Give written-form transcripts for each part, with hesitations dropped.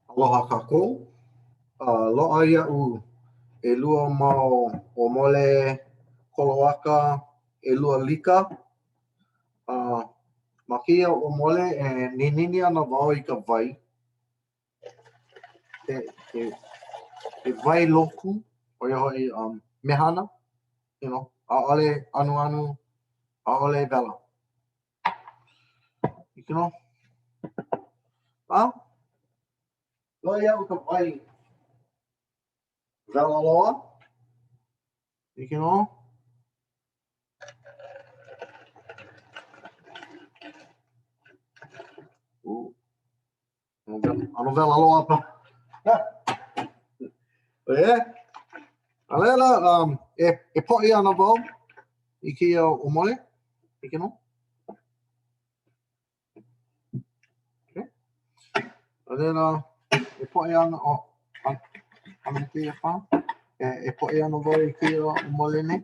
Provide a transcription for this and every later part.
Aloha kākou. Uh, loaʻa iaʻu ʻelua mau ʻōmole koloaka ʻelua lika. Uh, ma kēia ʻōmole e ninini ana wau i ka wai. He, he, he wai loku, ʻo ia hoʻi um, mehana, you know, ʻaʻole anuanu, ʻaʻole wela. ʻIke nō? A? Loaʻa iaʻu ka wai wela loa. ʻIke nō? Uh. ʻAno wela loa pa. E? A laila, um, e, e poʻi ana wau i kēia ʻōmole. ʻIke nō? Okay. A laila, e poʻi ana, oh, ana kēia pā. E, e poʻi ana wau i kēia ʻōmole nei.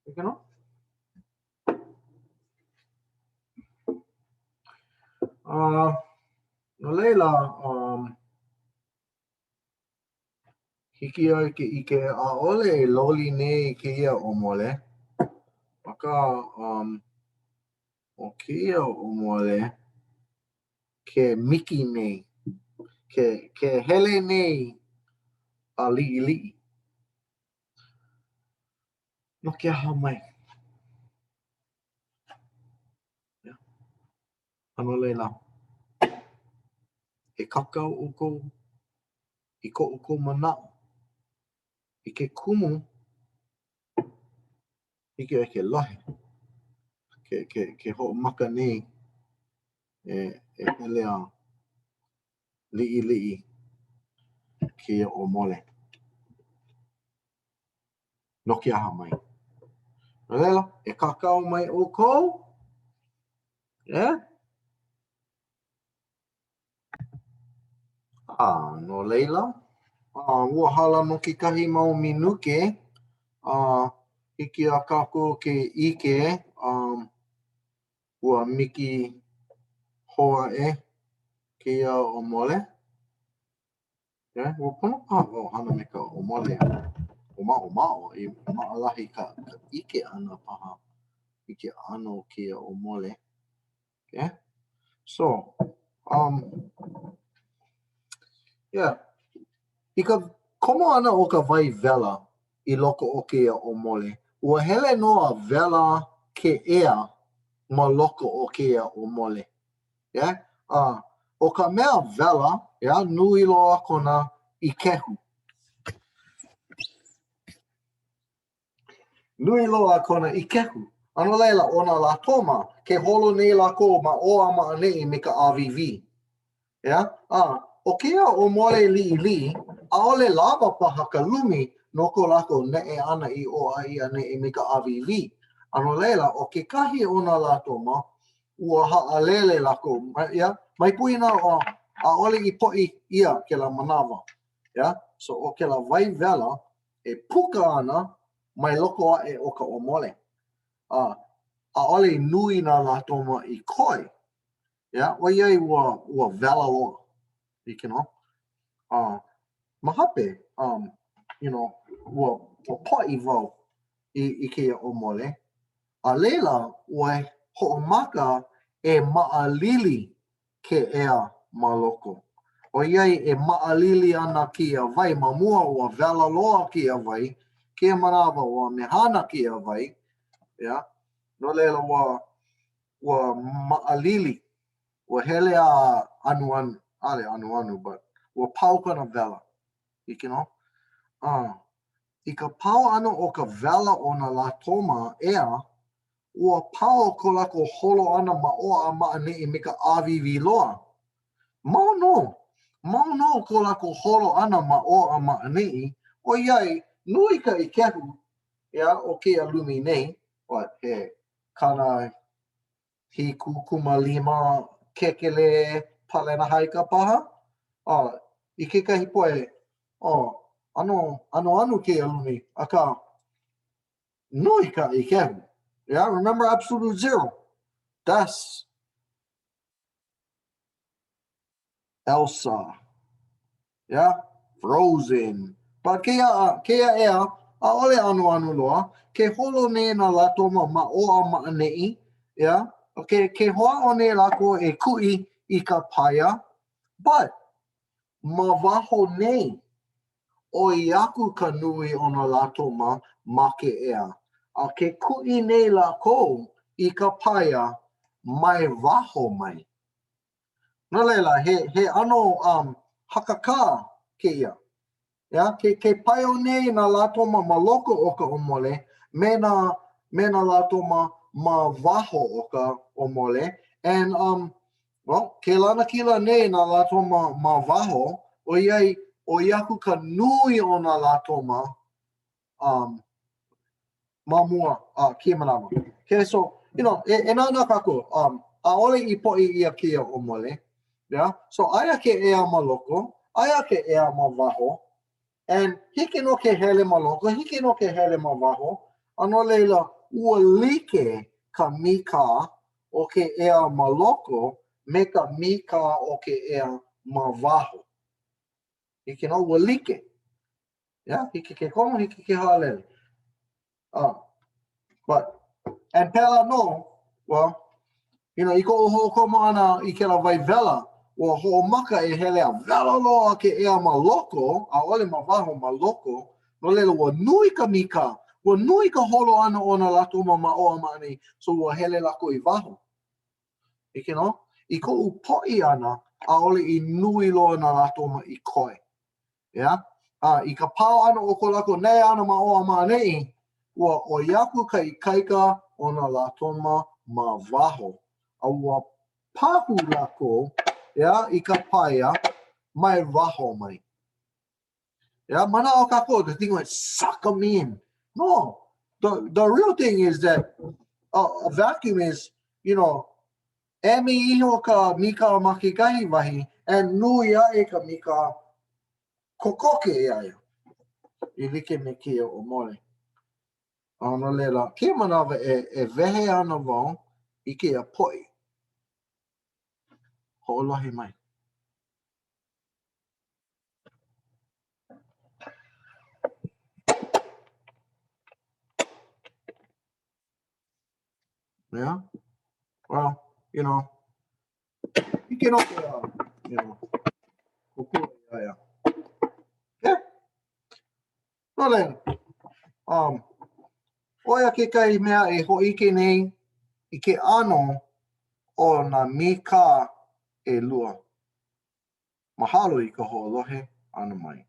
ʻIke nō? Uh, no laila, um, hiki iā ʻoe ke ʻike, ʻaʻole e loli nei kēia ʻōmole, akā, um, ʻo kēia ʻōmole ke miki nei, ke, ke hele nei a liʻiliʻi. No ke aha mai? Yeah. A no laila, e kākau ʻoukou i ko ʻoukou manaʻo i ke kumu hiki ʻoe ke lohe, ke, ke, ke hoʻomaka nei e, e hele a liʻiliʻi kēia ʻōmole. No ke aha mai? No laila, e kākau mai ʻoukou. Yeah? A no laila, a, ua hala nō kekahi mau minuke, a hiki iā kākou ke ʻike, um, ua miki hou aʻe kēia ʻōmole. Yeah, ua pono paha wau hana me ka ʻōmole ʻōmaʻomaʻo i maʻalahi ka, ka ʻike ʻana paha i ke ʻano o kēia ʻōmole. Okay? So, um, yeah. I ka komo ʻana o ka wai wela i loko o kēia ʻōmole, ua hele nō a wela ke ea ma loko o kēia ʻōmole. Yeah? Uh, ʻo ka mea wela, yeah, nui loa kona ikehu. Nui loa kona ikehu. A no laila, ʻo nā lātoma, ke holo nei lākou ma ʻō a ma ʻaneʻi me ka ʻāwīwī. Yeah? A, ʻo kēia ʻōmole liʻiliʻi, ʻaʻole lawa paha ka lumi no ko lākou neʻe ʻana i ʻō a i ʻaneʻi me ka ʻāwīwī. A no laila, ʻo kekahi o nā lātoma, ua haʻalele lākou. Yeah? Mai poina, ʻaʻole i poʻi ʻia kēlā manawa. Yeah? So, ʻo kēlā wai wela, e puka ana mai loko aʻe o ka ʻōmole. A ʻaʻole i nui nā lātoma i koe, yeah, ʻoiai ua, ua wela loa, ʻike nō. A ma hope, um, you know, ua, ua poʻi wau i, i kēia ʻōmole, a laila, ua hoʻomaka e maʻalili ke ea ma loko. ʻOiai e maʻalili ana kēia wai, ma mua ua wela loa kēia wai, kēia manawa ua mehana kēia wai, yeah, no laila ua, ua maʻalili, ua hele a anuanu, ʻaʻole anuanu, but ua pau kona wela, ʻike nō? Uh, i ka pau ʻana o ka wela o nā lātoma ea, Ua pau ko lākou holo ʻana ma ʻō a ma ʻaneʻi me ka ʻāwīwī loa. Mau nō, mau nō ko lākou holo ʻana ma ʻō a ma ʻaneʻi, ʻoiai, nui ka ikehu, yeah, o kēia lumi nei, what, he 75 kekele palenahaika paha? Uh, i kekahi poʻe, oh, ʻano, anuanu kēia lumi, akā, Nui ka ikehu. Yeah, remember absolute zero. That's. Elsa. Yeah, Frozen. But kēia, kēia ea, ʻaʻole anuanu loa. Ke holo nei nā lātoma ma ʻō a ma ʻaneʻi, yeah. Okay, ke hoʻāʻo nei lākou e kuʻi i ka paia, but ma waho nei, ʻoi aku ka nui o nā lātoma ma ke ea. A ke kuʻi nei lākou i ka paia mai waho mai. No laila, he, he ʻano um, hakakā kēia. Yeah? Ke, ke paio nei nā lātoma ma loko o ka ʻōmole me nā, me nā lātoma ma waho o ka ʻōmole. And, um, well, ke lanakila nei nā lātoma ma waho, ʻoiai, ʻoi aku ka nui o nā lātoma um, ma mua a uh, kēia manawa. Okay, so, you know, e, e nānā kākou, um, ʻaʻole i poʻi ʻia kēia ʻōmole. Yeah? So, aia ke ea ma loko, aia ke ea ma waho, and hiki nō ke hele ma loko, hiki nō ke hele ma waho, a no laila, ua like ka mīkā o ke ea ma loko me ka mīkā o ke ea ma waho. Hiki nō, ua like. Yeah, hiki ke komo, hiki ke haʻalele. Uh, but, and pēlā nō, well, you know, i koʻu hoʻokomo ʻana i kēlā wai wela, ua hoʻomaka e hele a wela loa ke ea ma loko, ʻaʻole ma waho, ma loko, no laila, ua nui ka mīkā, ua nui ka holo ʻana o nā lātoma ma ʻō a ma ʻaneʻi, so ua hele lākou i waho. Hiki nō? I koʻu poʻi ʻana, ʻaʻole i nui loa nā lātoma i koe. Yeah? A i ka pao ʻana o ko lākou neʻe ʻana ma ʻō a ma ʻaneʻi, ua ʻoi aku ka ikaika o nā lātoma ma waho, a ua pahu lākou, yeah, i ka paia mai waho mai. Yeah, manaʻo kākou, the thing went suck them in. No, the, the real thing is that a, a vacuum is, you know, emi iho ka mīkā ma kekahi wahi, and nui aʻe ka mīkā kokoke iā ia. E like me kēia ʻōmole. A no laila, kēia manawa e, e wehe ana wau i kēia poʻi. Hoʻolohe mai. Yeah. Well, you know, hiki nō ke, uh, you know, kōkua iā ia. Yeah. No laila, um, ʻo ia kekahi mea e hōʻike nei i ke ʻano o nā mīkā ʻelua. Mahalo i ka hoʻolohe ʻana mai.